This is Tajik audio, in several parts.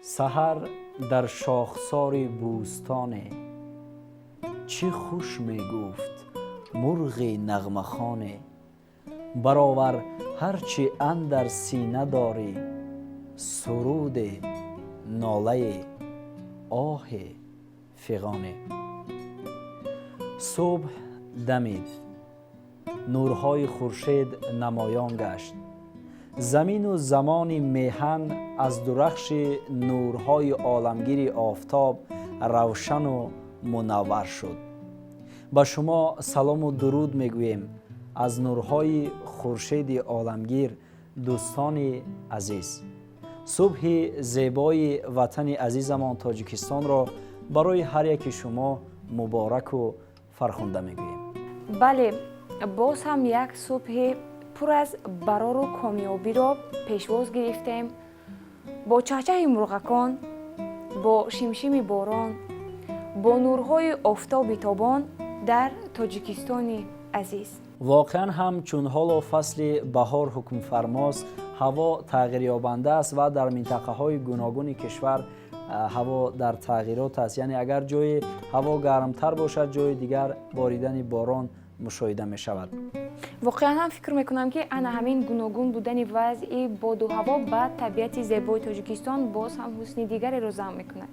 Саҳар дар шохсори бӯстоне чӣ хуш мегуфт мурғи нағмахоне. Баровар ҳарчи андар сина дорӣ, суруде, нолае, оҳе, фиғоне. Субҳ дамид, нурҳои хуршед намоён гашт. Замину замони меҳан аз дурахши нурҳои оламгири офтоб равшану мунаввар шуд. Ба шумо салому дуруд мегӯем аз нурҳои хуршеди оламгир, дӯстони азиз. Субҳи зебои ватани азизамон Тоҷикистонро барои ҳар яки шумо мубораку фархунда мегӯем. Бале, боз ҳам як субҳи пур аз барору комёбиро пешвоз гирифтем бо чаҳчаҳи мурғакон, бо шимшими борон, бо нурҳои офтоби тобон дар Тоҷикистони азиз. Воқеан ҳам, чун ҳоло фасли баҳор ҳукмфармост, ҳаво тағйирёбанда аст ва дар минтақаҳои гуногуни кишвар ҳаво дар тағйирот аст. Яъне агар ҷои ҳаво гармтар бошад, ҷои дигар боридани борон мушоҳида мешавад. Воқеан ҳам фикр мекунам, ки ана ҳамин гуногун будани вазъи боду ҳаво ба табиати зебои Тоҷикистон боз ҳам ҳусни дигареро зам мекунад.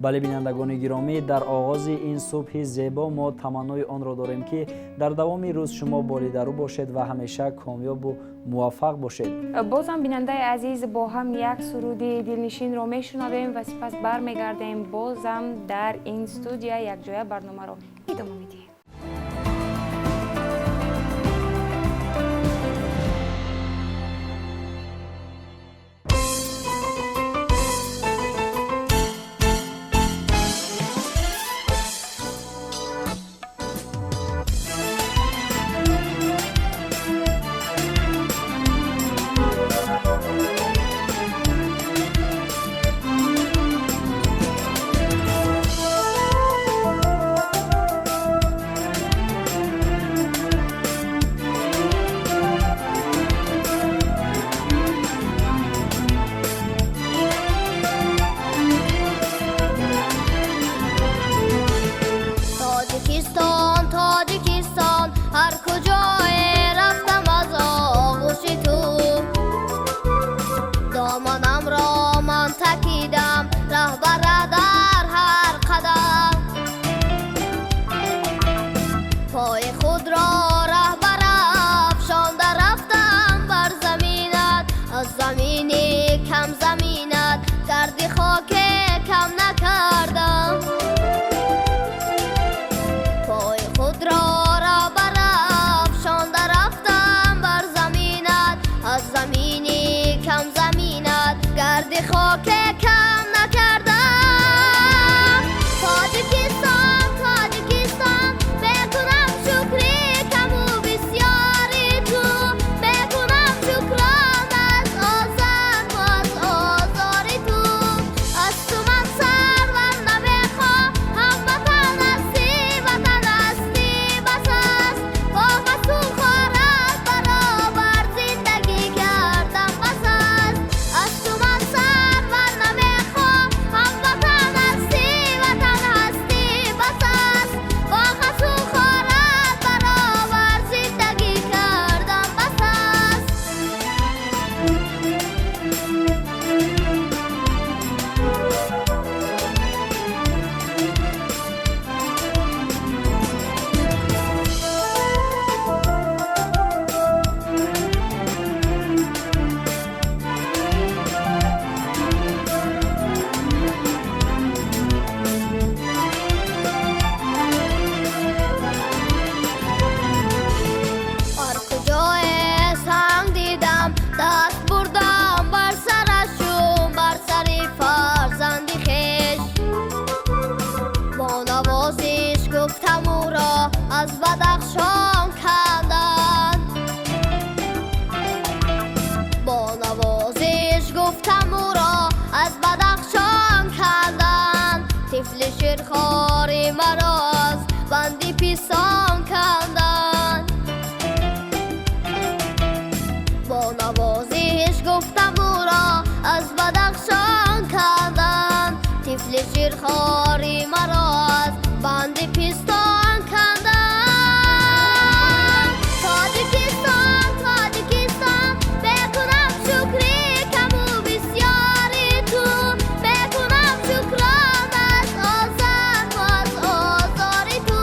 Бале, бинандагони гиромӣ, дар оғози ин субҳи зебо мо таманнои онро дорем, ки дар давоми рӯз шумо болидарӯ бошед ва ҳамеша комёбу муваффақ бошед. Бозам, бинандаи азиз, бо ҳам як суруди дилнишинро мешунавем ва сипас бармегардем. Бозам дар ин студия якҷоя барномаро идома медиҳем. Тоҷикистон, Тоҷикистон, ҳар куҷое рафтам, аз оғӯши ту доманамро ман такидам, раҳбара дар ҳар қадам пои худро раҳбара афшонда рафтам бар заминат, аз замини кам заминат гарди хоке кам накардам. Пои худро раҳбара афшонда рафтам бар заминат, аз замини кам заминат гарди хоке кам накардам. Тоҷикистон, Тоҷикистон, мекунам шукри каму бисёри ту, мекунам шукрон аз озару аз озори ту, аз ту ман сар Банди ширхори маро аз банди пистон канданд. Тоҷикистон, Тоҷикистон, мекунам шукри каму бисёри ту, мекунам шукрон аз озору аз озори ту.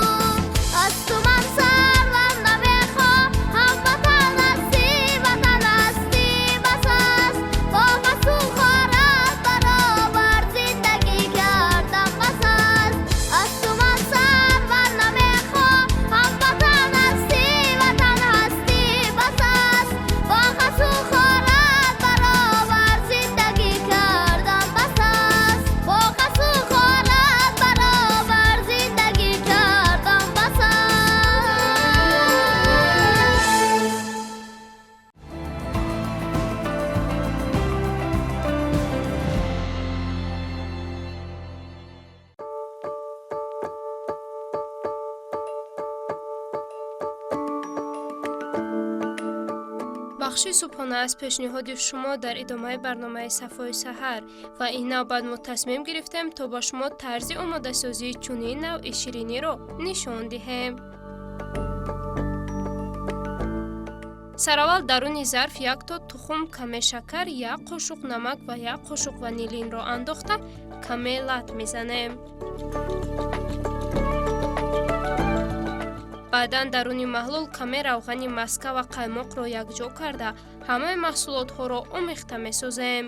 Аз ту ман сарвар намехоҳам, ҳамватан ҳастӣ, ватан ҳастӣ, бас аст. Бо хасу хорат баробар зиндагӣ кардам, бас аст. Аз ту ман сарвар намехоҳам, ҳамватан ҳастӣ, ватан ҳастӣ, бас аст. Бо хасу хорат баробар зиндагӣ кардам, бас аст. Бо хасу хорат баробар зиндагӣ кардам, бас аст. Бахши субҳона аз пешниҳоди шумо дар идомаи барномаи Сафои саҳар ва ин навбат мо тасмим гирифтем, то ба шумо тарзи омодасозии чунин навъи шириниро нишон диҳем. Сараввал даруни зарф як то тухм, каме шакар, як қошуқ намак ва як қошуқ ванилинро андохта, каме лат мезанем. Баъдан даруни маҳлул каме равғани маска ва қаймоқро якҷо карда, ҳамаи маҳсулотҳоро омехта месозем.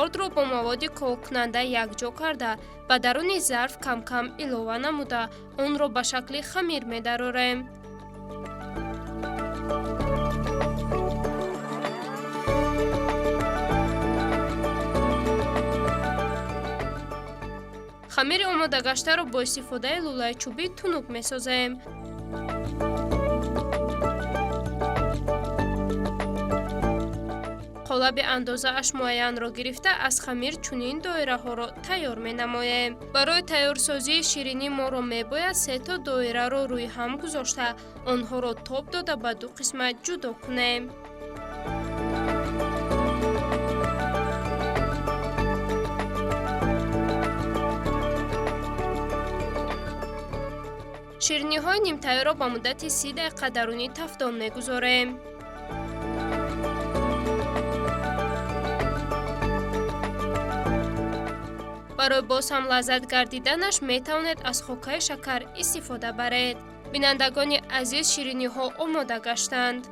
Ордро бо маводи ковокунанда якҷо карда, ба даруни зарф камкам илова намуда, онро ба шакли хамир медарорем. Хамири омодагаштаро бо истифодаи лӯлаи чӯбӣ тунук месозем. Қолаби андозааш муайянро гирифта, аз хамир чунин доираҳоро тайёр менамоем. Барои тайёрсозии ширинӣ моро мебояд се то доираро рӯи ҳам гузошта, онҳоро тоб дода, ба ду қисмат ҷудо кунем. Шириниҳои нимтайёрро ба муддати 30 дақиқа даруни тафдон мегузорем. Барои боз ҳам лаззат гардиданаш метавонед аз хокаи шакар истифода баред. Бинандагони азиз, шириниҳо омода гаштанд.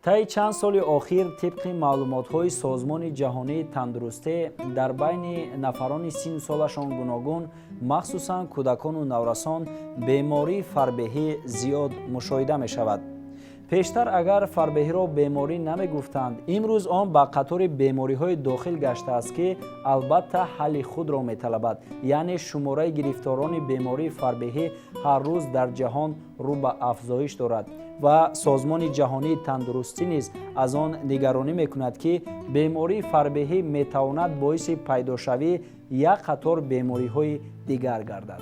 Таи чанд соли охир, тибқи маълумотҳои Созмони ҷаҳонии тандурустӣ, дар байни нафарони синну солашон гуногун, махсусан кӯдакону наврасон, бемории фарбеҳӣ зиёд мушоҳида мешавад. Пештар агар фарбеҳиро беморӣ намегуфтанд, имрӯз он ба қатори бемориҳои дохил гаштааст, ки албатта ҳалли худро металабад. Яъне шумораи гирифторони бемории фарбеҳӣ ҳар рӯз дар ҷаҳон рӯ ба афзоиш дорад ва Созмони ҷаҳонии тандурустӣ низ аз он нигаронӣ мекунад, ки бемории фарбеҳӣ метавонад боиси пайдошавии як қатор бемориҳои дигар гардад.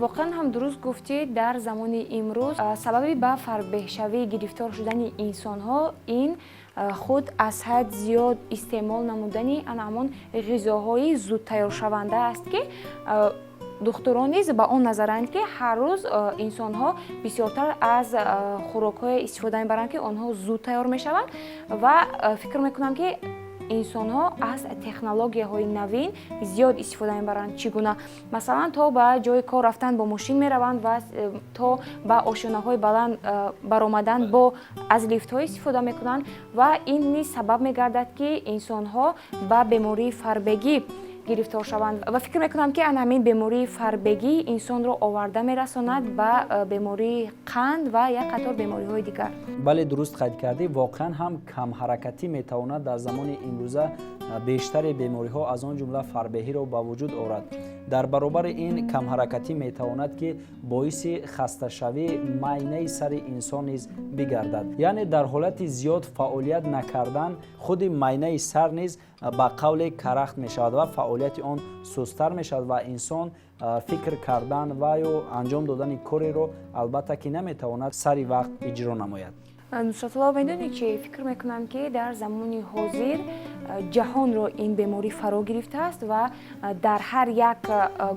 Воқеан ҳам дуруст гуфтӣ. Дар замони имрӯз сабаби ба фарбеҳшавӣ гирифтор шудани инсонҳо ин худ аз ҳад зиёд истеъмол намудани ана ҳамон ғизоҳои зудтайёршаванда аст, ки духтурон низ ба он назаранд, ки ҳар рӯз инсонҳо бисёртар аз хӯрокҳое истифода мебаранд, ки онҳо зуд тайёр мешаванд, ва фикр мекунам, ки инсонҳо аз технологияҳои навин зиёд истифода мебаранд. Чӣ гуна? Масалан, то ба ҷои кор рафтан бо мошин мераванд ва то ба ошёнаҳои баланд баромадан бо аз лифтҳо истифода мекунанд, ва ин низ сабаб мегардад, ки инсонҳо ба бемории фарбегӣ гирифтор шаванд. Ва фикр мекунам, ки ана ҳамин бемории фарбегӣ инсонро оварда мерасонад ба бемории қанд ва як қатор бемориҳои дигар. Бале, дуруст қайд кардӣ. Воқеан ҳам камҳаракатӣ метавонад дар замони имрӯза бештари бемориҳо, аз он ҷумла фарбеҳиро ба вуҷуд орад. Дар баробари ин камҳаракатӣ метавонад, ки боиси хасташавии майнаи сари инсон низ бигардад. Яъне дар ҳолати зиёд фаъолият накардан худи майнаи сар низ ба қавле карахт мешавад ва фаъолияти он сусттар мешавад ва инсон фикр кардан ва ё анҷом додани кореро, албатта, ки наметавонад сари вақт иҷро намояд. Нусратулло, медонӣ чи фикр мекунам? Ки дар замони ҳозир ҷаҳонро ин беморӣ фаро гирифтааст ва дар ҳар як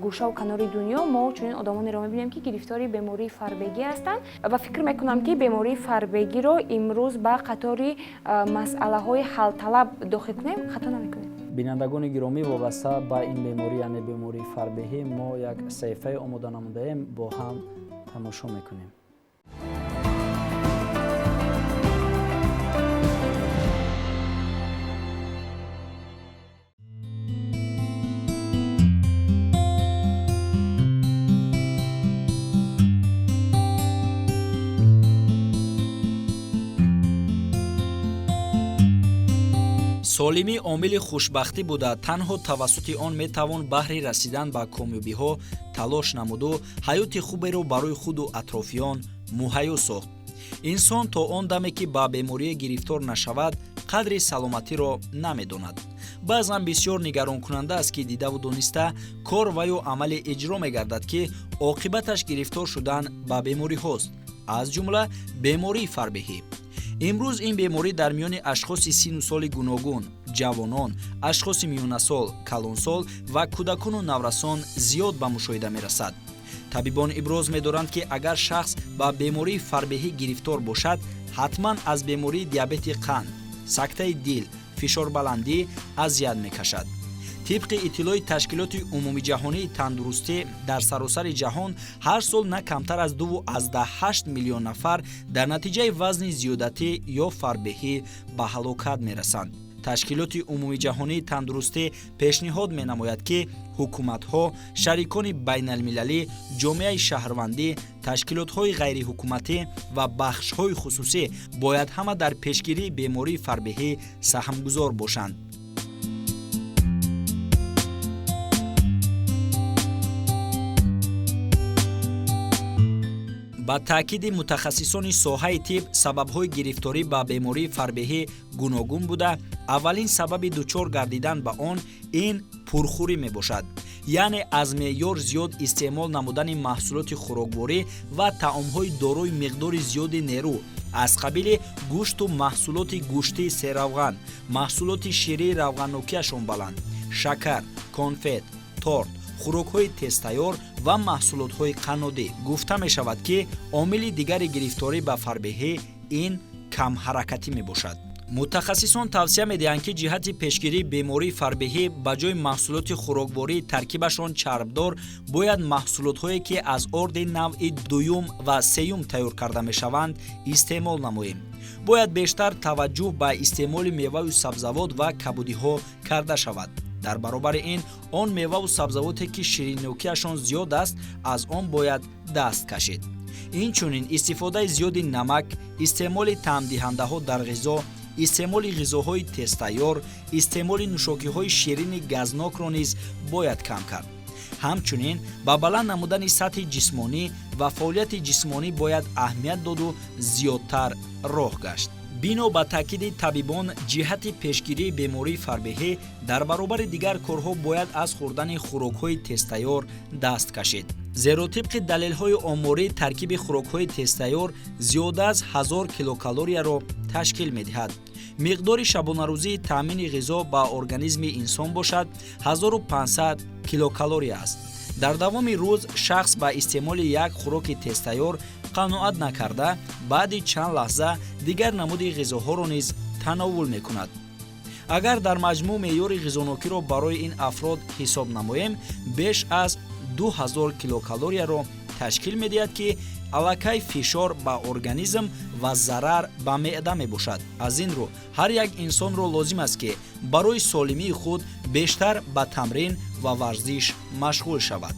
гӯшаву канори дунё мо чунин одамонеро мебинем, ки гирифтори бемории фарбегӣ ҳастанд. Ва фикр мекунам, ки бемории фарбегиро имрӯз ба қатори масъалаҳои ҳалталаб дохил кунем, хато намекунем. Бинандагони гиромӣ, вобаста ба ин беморӣ, яъне бемории фарбеҳӣ, мо як саҳифае омода намудаем, бо ҳам тамошо мекунем. Солимӣ омили хушбахтӣ буда, танҳо тавассути он метавон баҳри расидан ба комёбиҳо талош намуду ҳаёти хуберо барои худу атрофиён муҳайё сохт. Инсон то он даме, ки ба беморие гирифтор нашавад, қадри саломатиро намедонад. Баъзан бисёр нигаронкунанда аст, ки дидаву дониста кор ва ё амале иҷро мегардад, ки оқибаташ гирифтор шудан ба бемориҳост, аз ҷумла бемории фарбеҳӣ. Имрӯз ин беморӣ дар миёни ашхоси сину соли гуногун, ҷавонон, ашхоси миёнасол, калонсол ва кӯдакону наврасон зиёд ба мушоҳида мерасад. Табибон иброз медоранд, ки агар шахс ба бемории фарбеҳӣ гирифтор бошад, ҳатман аз бемории диабети қанд, сактаи дил, фишорбаландӣ азият мекашад. Тибқи иттилои Ташкилоти умумиҷаҳонии тандурустӣ, дар саросари ҷаҳон ҳар сол на камтар аз 2,8 миллион нафар дар натиҷаи вазни зиёдатӣ ё фарбеҳӣ ба ҳалокат мерасанд. Ташкилоти умумиҷаҳонии тандурустӣ пешниҳод менамояд, ки ҳукуматҳо, шарикони байналмилалӣ, ҷомеаи шаҳрвандӣ, ташкилотҳои ғайриҳукуматӣ ва бахшҳои хусусӣ бояд ҳама дар пешгирии бемории фарбеҳӣ саҳмгузор бошанд. Ба таъкиди мутахассисони соҳаи тиб, сабабҳои гирифторӣ ба бемории фарбеҳӣ гуногун буда, аввалин сабаби дучор гардидан ба он ин пурхӯрӣ мебошад, яъне аз меъёр зиёд истеъмол намудани маҳсулоти хӯрокворӣ ва таомҳои дорои миқдори зиёди нерӯ аз қабили гӯшту маҳсулоти гӯштии серавған, маҳсулоти ширии равғаннокиашон баланд, шакар, конфет, торт, хӯрокҳои тезтайёр ва маҳсулотҳои қаннодӣ. Гуфта мешавад, ки омили дигари гирифторӣ ба фарбеҳӣ ин камҳаракатӣ мебошад. Мутахассисон тавсия медиҳанд, ки ҷиҳати пешгирии бемории фарбеҳӣ ба ҷои маҳсулоти хӯроквории таркибашон чарбдор бояд маҳсулотҳое, ки аз орди навъи дуюм ва сеюм тайёр карда мешаванд, истеъмол намоем. Бояд бештар таваҷҷӯҳ ба истеъмоли меваю сабзавот ва кабудиҳо карда шавад. Дар баробари ин, он меваву сабзавоте, ки шириннокиашон зиёд аст, аз он бояд даст кашид. Инчунин истифодаи зиёди намак, истеъмоли таъмдиҳандаҳо дар ғизо, истеъмоли ғизоҳои тезтайёр, истеъмоли нӯшокиҳои ширини газнокро низ бояд кам кард. Ҳамчунин ба баланд намудани сатҳи ҷисмонӣ ва фаъолияти ҷисмонӣ бояд аҳамият доду зиёдтар роҳ гашт. Бино ба таъкиди табибон, ҷиҳати пешгирии бемории фарбеҳӣ дар баробари дигар корҳо бояд аз хӯрдани хӯрокҳои тезтайёр даст кашид, зеро тибқи далелҳои оморӣ таркиби хӯрокҳои тезтайёр зиёда аз 1000 килокалорияро ташкил медиҳад. Миқдори шабонарӯзии таъмини ғизо ба организми инсон бошад 1500 килокалория аст. Дар давоми рӯз шахс ба истеъмоли як хӯроки тезтайёр қаноат накарда, баъди чанд лаҳза дигар намуди ғизоҳоро низ тановул мекунад. Агар дар маҷмӯъ меъёри ғизонокиро барои ин афрод ҳисоб намоем, беш аз 2000 килокалорияро ташкил медиҳад, ки аллакай фишор ба организм ва зарар ба меъда мебошад. Аз ин рӯ ҳар як инсонро лозим аст, ки барои солимии худ бештар ба тамрин ва варзиш машғул шавад.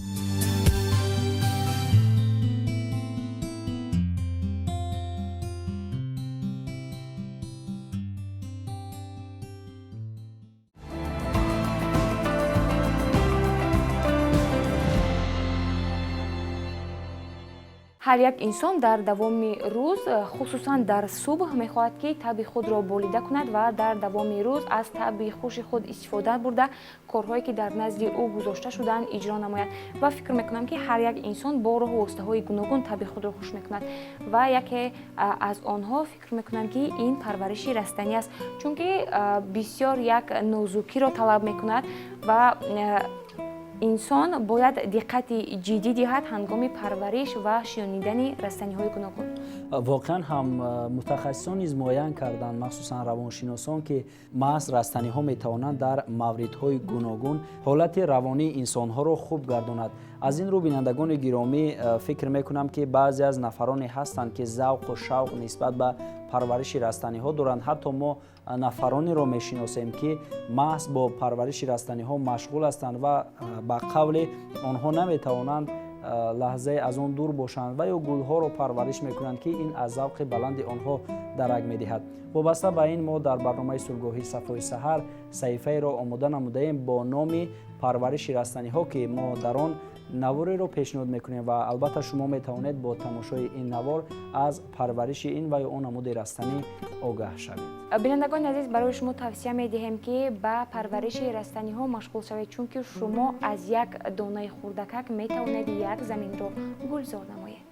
Ҳар як инсон дар давоми рӯз, хусусан дар субҳ, мехоҳад, ки табъи худро болида кунад ва дар давоми рӯз аз табъи хуши худ истифода бурда, корҳое ки дар назди ӯ гузошта шудаанд, иҷро намояд. Ва фикр мекунам, ки ҳар як инсон бо роҳу воситаҳои гуногун табъи худро хуш мекунад ва яке аз онҳо, фикр мекунам, ки ин парвариши растанӣ аст, чунки бисёр як нозукиро талаб мекунад ва инсон бояд диққати ҷиддӣ диҳад ҳангоми парвариш ва шинонидани растаниҳои гуногун. Воқеан ҳам, мутахассисон низ муайян карданд, махсусан равоншиносон, ки маҳз растаниҳо метавонанд дар мавридҳои гуногун ҳолати равонии инсонҳоро хуб гардонад. Аз ин рӯ, бинандагони гиромӣ, фикр мекунам, ки баъзе аз нафароне ҳастанд, ки завқу шавқ нисбат ба парвариши растаниҳо доранд. Ҳатто мо нафаронеро мешиносем, ки маҳз бо парвариши растаниҳо машғул ҳастанд ва ба қавле онҳо наметавонанд лаҳзае аз он дур бошанд ва ё гулҳоро парвариш мекунанд, ки ин аз завқи баланди онҳо дарак медиҳад. Вобаста ба ин, мо дар барномаи субҳгоҳии Сафои саҳар саҳифаеро омода намудаем бо номи парвариши растаниҳо, ки мо дар он навореро пешниҳод мекунем ва албатта шумо метавонед бо тамошои ин навор аз парвариши ин ва ё он намуди растанӣ огаҳ шавед. Бинандагони азиз, барои шумо тавсия медиҳем, ки ба парвариши растаниҳо машғул шавед, чунки шумо аз як донаи хурдакак метавонед як заминро гулзор намоед.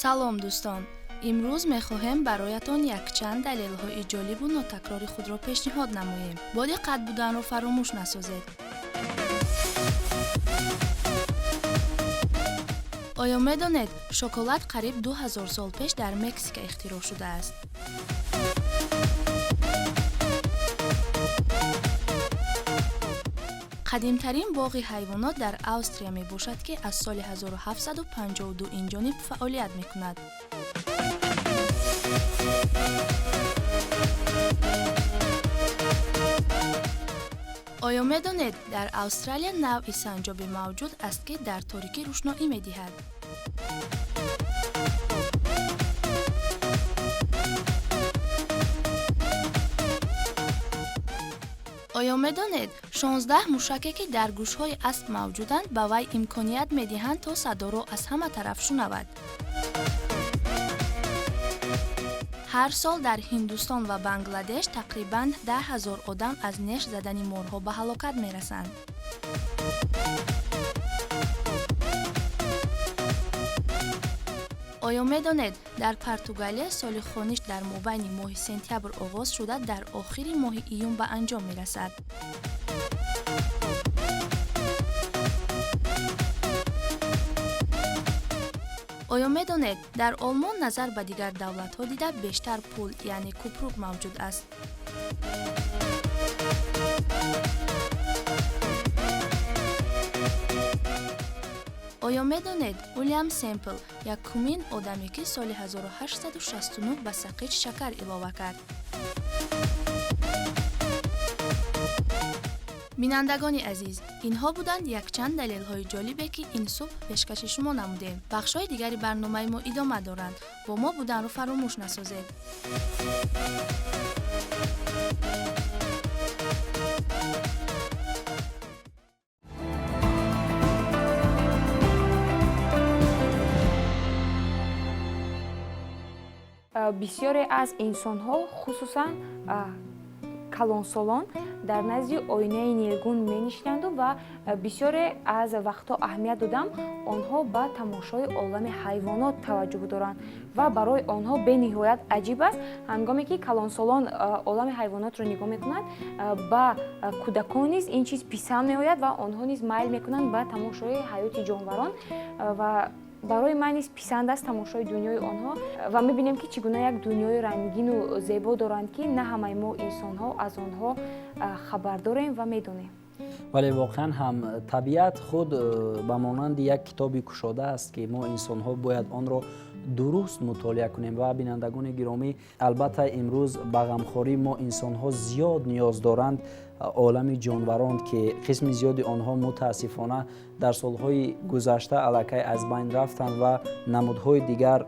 Салом, дӯстон! Имрӯз мехоҳем бароятон якчанд далелҳои ҷолибу нотакрори худро пешниҳод намоем. Бо диққат буданро фаромӯш насозед. Оё медонед, шоколад қариб 2000 сол пеш дар Мексика ихтироъ шудааст? Қадимтарин боғи ҳайвонот дар Австрия мебошад, ки аз соли 1752 инҷониб фаъолият мекунад. Оё медонед, дар Австралия навъи санҷобе мавҷуд аст, ки дар торикӣ рӯшноӣ медиҳад? Оё медонед, 16 мушаке, ки дар гӯшҳои асп мавҷуданд, ба вай имконият медиҳанд, то садоро аз ҳама тараф шунавад? Ҳар сол дар Ҳиндустон ва Бангладеш тақрибан 10 000 одам аз неш задани морҳо ба ҳалокат мерасанд. Оё медонед, дар Португалия соли хониш дар мобайни моҳи сентябр оғоз шуда, дар охири моҳи июн ба анҷом мерасад? Оё медонед, дар Олмон назар ба дигар давлатҳо дида бештар пул, яъне купрук мавҷуд аст? Оё медонед, Уильям Семпл якумин одаме, ки соли 1869 ба сақич шакар илова кард? Бинандагони азиз, инҳо буданд якчанд далелҳои ҷолибе, ки ин субҳ пешкаши шумо намудем. Бахшҳои дигари барномаи мо идома доранд. Бо мо буданро фаромӯш насозед. Бисёре аз инсонҳо, хусусан калонсолон, дар назди оинаи нилгун менишинанду ва бисёре аз вақтҳо аҳамият додам, онҳо ба тамошои олами ҳайвонот таваҷҷӯҳ доранд ва барои онҳо бениҳоят аҷиб аст, ҳангоме ки калонсолон олами ҳайвонотро нигоҳ мекунанд, ба кӯдакон низ ин чиз писанд меояд ва онҳо низ майл мекунанд ба тамошои ҳаёти ҷонварон. Ва барои ман низ писанд аст тамошои дунёи онҳо ва мебинем, ки чӣ гуна як дунёи рангину зебо доранд, ки на ҳамаи мо инсонҳо аз онҳо хабар дорем ва медонем. Вале воқеан ҳам табиат худ ба монанди як китоби кушода аст, ки мо инсонҳо бояд онро дуруст мутолиа кунем. Ва бинандагони гиромӣ, албатта, имрӯз ба ғамхории мо инсонҳо зиёд ниёз доранд олами ҷонварон, ки қисми зиёди онҳо мутаассифона дар солҳои гузашта аллакай аз байн рафтанд ва намудҳои дигар,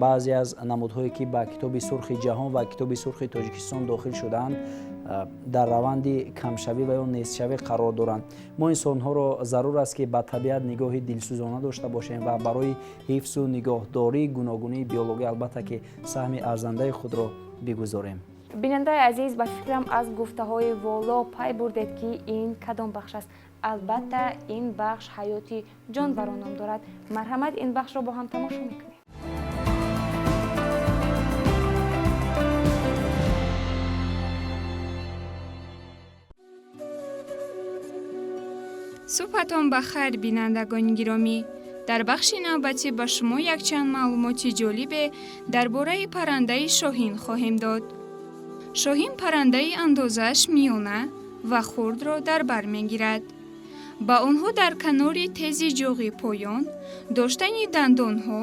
баъзе аз намудҳое, ки ба Китоби сурхи ҷаҳон ва Китоби сурхи Тоҷикистон дохил шудаанд, дар раванди камшавӣ ва ё нестшавӣ қарор доранд. Мо инсонҳоро зарур аст, ки ба табиат нигоҳи дилсӯзона дошта бошем ва барои ҳифзу нигоҳдории гуногунии биологӣ, албатта, ки саҳми арзандаи худро бигузорем. Бинандаи азиз, ба фикрам, аз гуфтаҳои воло пай бурдед, ки ин кадом бахш аст. Албатта, ин бахш «Ҳаёти ҷонварон» ном дорад. Марҳамат, ин бахшро бо ҳам тамошо мекунем. Субҳатон ба хайр, бинандагони гиромӣ! Дар бахши навбатӣ ба шумо якчанд маълумоти ҷолибе дар бораи паррандаи шоҳин хоҳем дод. Шоҳин паррандаи андозааш миёна ва хурдро дар бар мегирад. Ба онҳо дар канори тези ҷоғи поён доштани дандонҳо,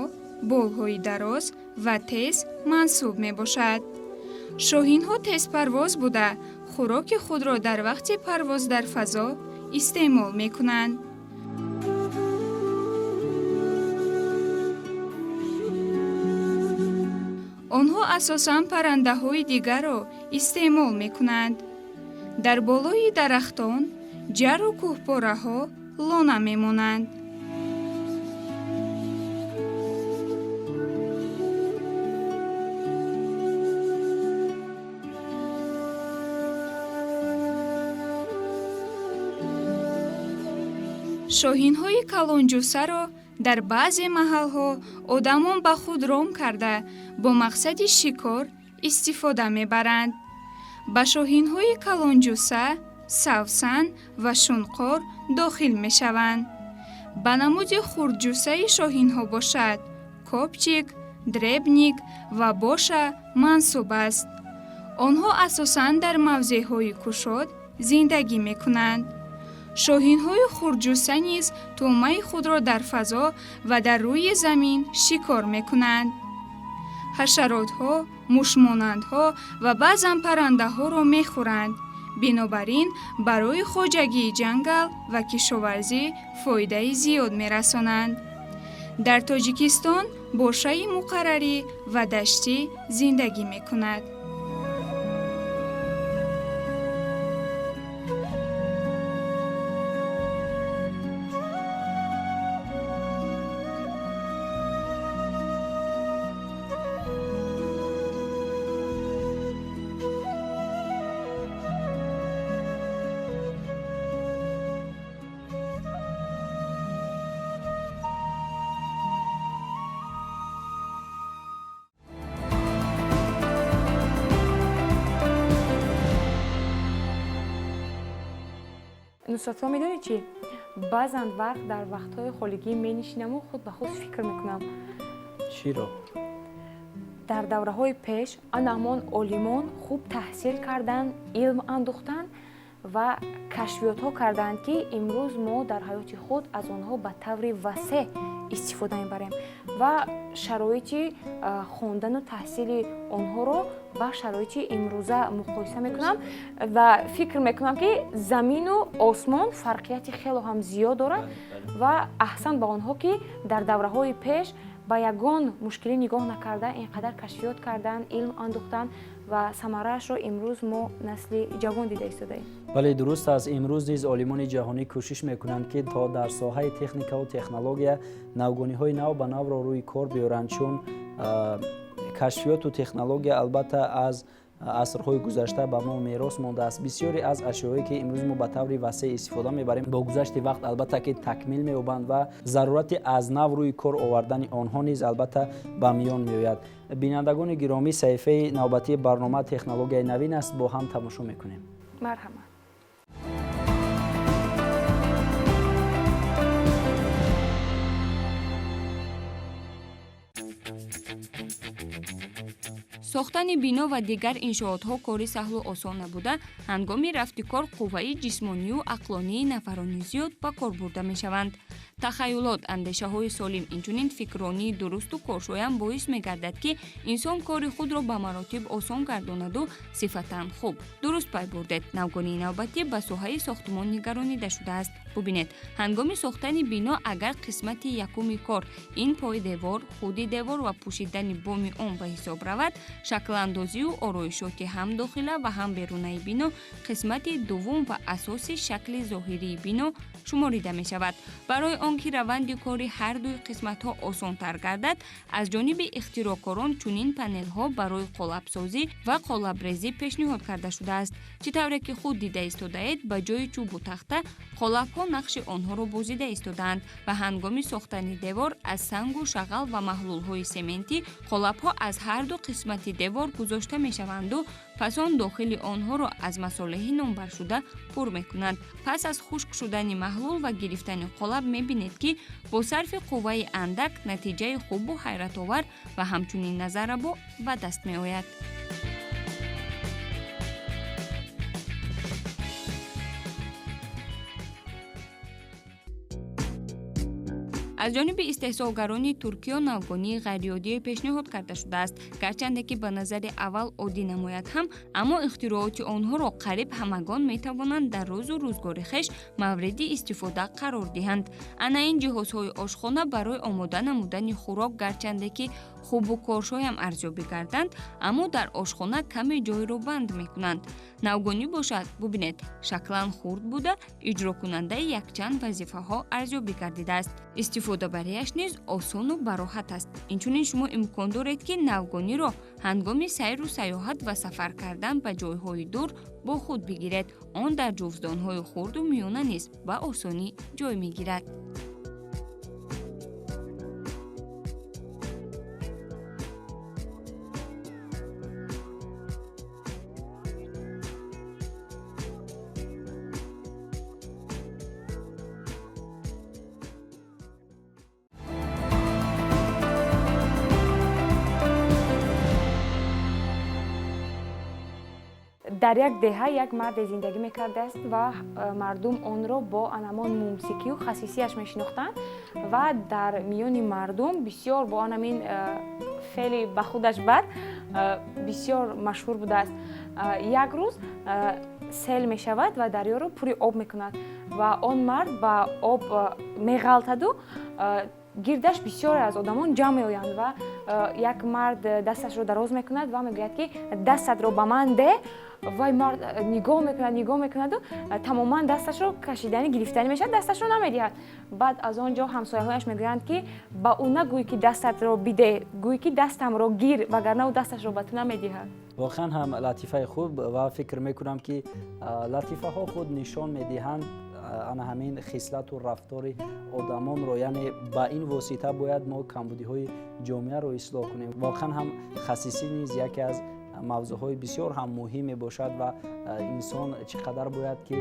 болҳои дароз ва тез мансуб мебошад. Шоҳинҳо тезпарвоз буда, хӯроки худро дар вақти парвоз дар фазо истеъмол мекунанд. Онҳо асосан паррандаҳои дигарро истеъмол мекунанд. Дар болои дарахтон, ҷару кӯҳпораҳо лона мемонанд. Шоҳинҳои калонҷуссаро Дар баъзе маҳалҳо одамон ба худ ром карда бо мақсади шикор истифода мебаранд. Ба шоҳинҳои калонҷуса, савсан ва шунқор дохил мешаванд. Ба намуди хурдҷусаи шоҳинҳо бошад, копчик, дребник ва боша мансуб аст. Онҳо асосан дар мавзеъҳои кушод зиндагӣ мекунанд. Шоҳинҳои хурдҷуса низ тӯъмаи худро дар фазо ва дар рӯи замин шикор мекунанд. Ҳашаротҳо, мушмонандҳо ва баъзан паррандаҳоро мехӯранд. Бинобар ин барои хоҷагии ҷангал ва кишоварзӣ фоидаи зиёд мерасонанд. Дар Тоҷикистон бошаи муқаррарӣ ва даштӣ зиндагӣ мекунад. Нусратулло, медонӣ чӣ? Баъзан вақт дар вақтҳои холигӣ менишинаму худ ба худ фикр мекунам. Чиро? Дар давраҳои пеш ана ҳамон олимон хуб таҳсил карданд, илм андӯхтанд ва кашфиётҳо карданд, ки имрӯз мо дар ҳаёти худ аз онҳо ба таври васеъ истифода мебарем ва шароити хондану таҳсили онҳоро ба шароити имрӯза муқоиса мекунам ва фикр мекунам, ки замину осмон фарқияти хело ҳам зиёд дорад ва аҳсан ба онҳо, ки дар давраҳои пеш ба ягон мушкилӣ нигоҳ накарда ин қадар кашфиёт карданд, илм андӯхтанд ва самараашро имрӯз мо насли ҷавон дида истодаем. Бале, дуруст аст. Имрӯз низ олимони ҷаҳонӣ кӯшиш мекунанд, ки то дар соҳаи техникаву технология навгониҳои нав ба навро рӯи кор биёранд, чун кашфиёту технология албатта аз асрҳои гузашта ба мо мерос мондааст. Бисёре аз ашёое, ки имрӯз мо ба таври васеъ истифода мебарем, бо гузашти вақт албатта ки такмил меёбанд ва зарурати аз нав рӯи кор овардани онҳо низ албатта ба миён меояд. Бинандагони гиромӣ, саҳифаи навбатии барнома технологияи навин аст, бо ҳам тамошо мекунем. Марҳамат. Сохтани бино ва дигар иншоотҳо кори саҳлу осон набуда, ҳангоми рафти кор қувваи ҷисмонию ақлонии нафарони зиёд ба кор бурда мешаванд. Тахайюлот, андешаҳои солим, инчунин фикрронии дурусту коршоям боис мегардад, ки инсон кори худро ба маротиб осон гардонаду сифатан хуб. Дуруст пай бурдед, навгонии навбатӣ ба соҳаи сохтмон нигаронида шудааст. Бубинед, ҳангоми сохтани бино агар қисмати якуми кор ин пойдевор, худи девор ва пӯшидани боми он ба ҳисоб равад, шакландозию ороишоти ҳам дохила ва ҳам берунаи бино қисмати дуввум ва асоси шакли зоҳирии бино шуморида мешавад. Барои он ки раванди кори ҳар дуи қисматҳо осонтар гардад, аз ҷониби ихтироъкорон чунин панелҳо барои қолабсозӣ ва қолабрезӣ пешниҳод карда шудааст. Чӣ тавре ки худ дида истодаед, ба ҷои чӯбу тахта қолабҳо нақши онҳоро бозида истодаанд ва ҳангоми сохтани девор аз сангу шағал ва маҳлулҳои сементӣ қолабҳо аз ҳар ду қисмати девор гузошта мешаванду пас он дохили онҳоро аз масолеҳи номбаршуда пур мекунанд. Пас аз хушк шудани маҳлул ва гирифтани қолаб мебинед, ки бо сарфи қувваи андак натиҷаи хубу ҳайратовар ва ҳамчунин назаррабо ба даст меояд. Аз ҷониби истеҳсолгарони Туркиё навгонии ғайриоддие пешниҳод карда шудааст. Гарчанде ки ба назари аввал оддӣ намояд ҳам, аммо ихтирооти онҳоро қариб ҳамагон метавонанд дар рӯзу рӯзгори хеш мавриди истифода қарор диҳанд. Ана ин ҷиҳозҳои ошхона барои омода намудани хӯрок гарчанде ки хубу коршоям арзёбӣ гарданд, аммо дар ошхона каме ҷойро банд мекунанд. Навгонӣ бошад, бубинед, шаклан хурд буда, иҷрокунандаи якчанд вазифаҳо арзёбӣ гардидааст. Истифодабарияш низ осону бароҳат аст. Инчунин шумо имкон доред, ки навгониро ҳангоми сайру сайёҳат ва сафар кардан ба ҷойҳои дур бо худ бигиред. Он дар ҷуфздонҳои хурду миёна низ ба осонӣ ҷой мегирад. Дар як деҳа як марде зиндагӣ мекардааст ва мардум онро бо анамон мумсикию хасисияш мешинохтанд ва дар миёни мардум бисёр бо анамин феъли ба худаш бад бисёр машҳур будааст. Як рӯз сел мешавад ва дарёро пури об мекунад ва он мард ба об меғалтаду гирдаш бисёре аз одамон ҷамъ меоянд ва як мард дасташро дароз мекунад ва мегӯяд, ки дастатро ба ман де. Вай мард нигоҳ мекунад, нигоҳ мекунаду тамоман дасташро кашидани гирифтанӣ мешавад, дасташро намедиҳад. Баъд аз он ҷо ҳамсояҳояш мегӯянд, ки ба ӯ нагӯй, ки дастатро биде, гӯй, ки дастамро гир, вагарна ӯ дасташро ба ту намедиҳад. Воқеан ҳам латифаи хуб ва фикр мекунам, ки латифаҳо худ нишон медиҳанд ана ҳамин хислату рафтори одамонро, яъне ба ин восита бояд мо камбудиҳои ҷомеаро ислоҳ кунем. Воқеан ҳам хасисӣ низ яке аз мавзӯъҳои бисёр ҳам муҳим мебошад ва инсон чӣ қадар бояд ки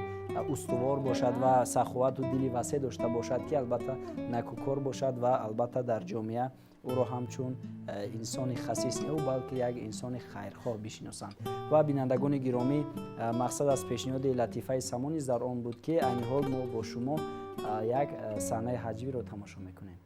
устувор бошад ва саховату дили васеъ дошта бошад, ки албатта накӯкор бошад ва албатта дар ҷомеа ӯро ҳамчун инсони хасис не, балки як инсони хайрхоҳ бишиносанд. Ва бинандагони гиромӣ, мақсад аз пешниҳоди латифаи Само низ дар он буд, ки айни ҳол мо бо шумо як саҳнаи ҳаҷвиро тамошо мекунем.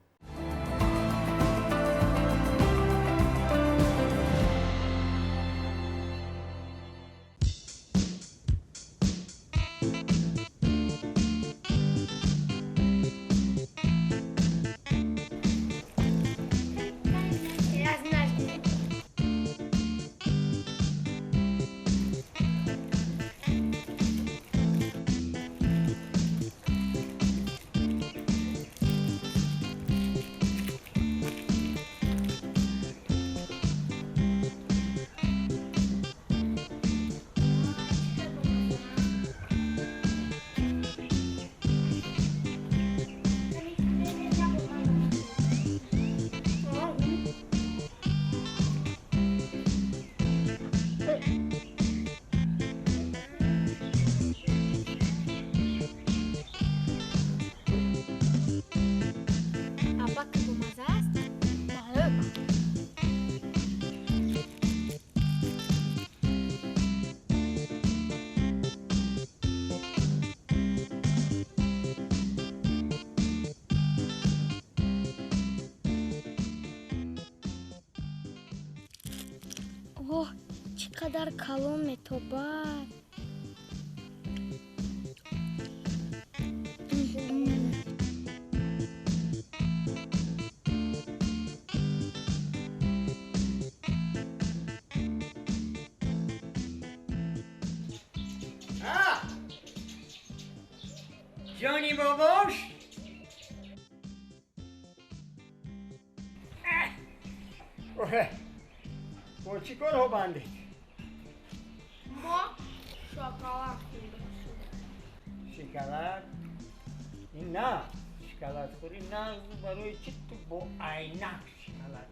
Оҳ, чӣ қадар калон метобад! ҷони бобош. Бо чӣ корҳо бандед? Мо шоколад хӯрдем. Шоколад ин на, шоколадхӯрӣ нағз. Барои чӣ ту бо айнак шоколад?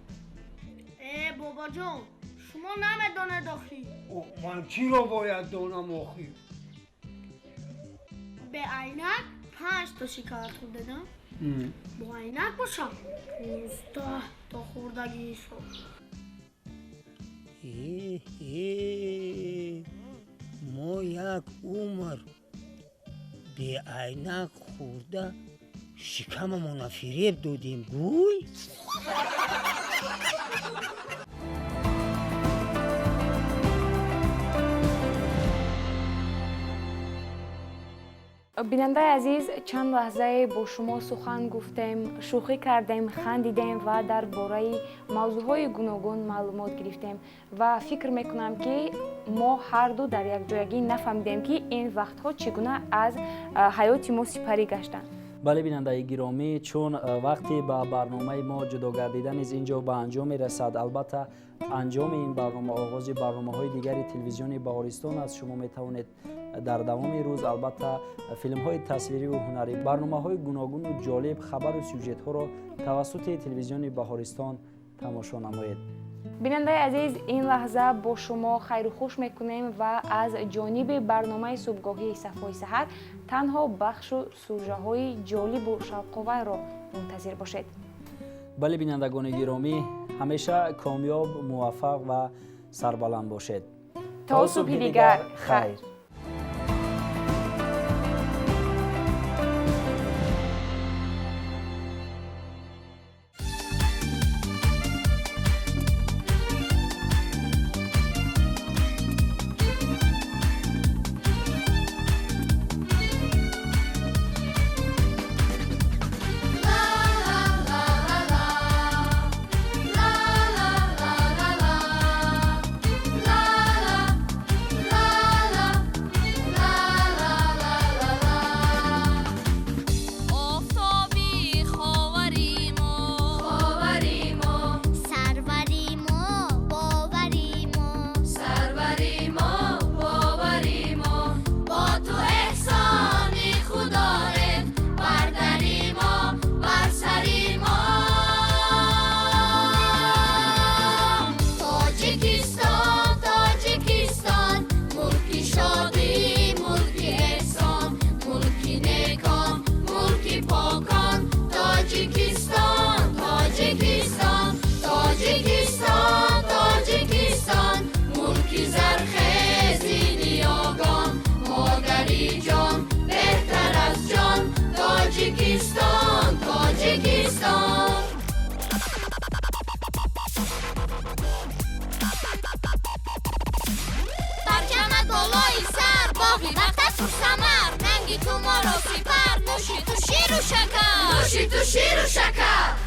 Э, бобоҷон, шумо намедонед охӣ. Ман чиро бояд донам охӣ? Бе айнак 5 то шоколад хӯрдедам, бо айнак бошам 15 то хӯрдагӣ ҳисоб. Мо як умр беайнак хӯрда шикамамона фиреб додем, гӯй. Бинандаи азиз, чанд лаҳзае бо шумо сухан гуфтем, шӯхӣ кардем, хандидем ва дар бораи мавзӯъҳои гуногун маълумот гирифтем ва фикр мекунам, ки мо ҳарду дар якҷоягӣ нафаҳмидем, ки ин вақтҳо чӣ гуна аз ҳаёти мо сипарӣ гаштанд. Бале, бинандаи гиромӣ, чун вақте ба барномаи мо ҷудо гардида низ ин ҷо ба анҷом мерасад. Албатта, анҷоми ин барнома оғози барномаҳои дигари телевизиони Баҳористон аст. Шумо метавонед дар давоми рӯз албатта филмҳои тасвириву ҳунарӣ, барномаҳои гуногуну ҷолиб, хабару сюжетҳоро тавассути телевизиони Баҳористон тамошо намоед. Бинандаи азиз, ин лаҳза бо шумо хайру хуш мекунем ва аз ҷониби барномаи субҳгоҳии Сафои саҳар танҳо бахшу сужаҳои ҷолибу шавқоварро мунтазир бошед. Бале, бинандагони гиромӣ, ҳамеша комёб, муваффақ ва сарбаланд бошед. То субҳи дигар, хайр. Тоҷикистон, Тоҷикистон. Парчамат болои сар, боғи вақтат пурсамар, ранги ту моро сипар, нӯши ту ширу шакар, нӯши ту ширу шакар.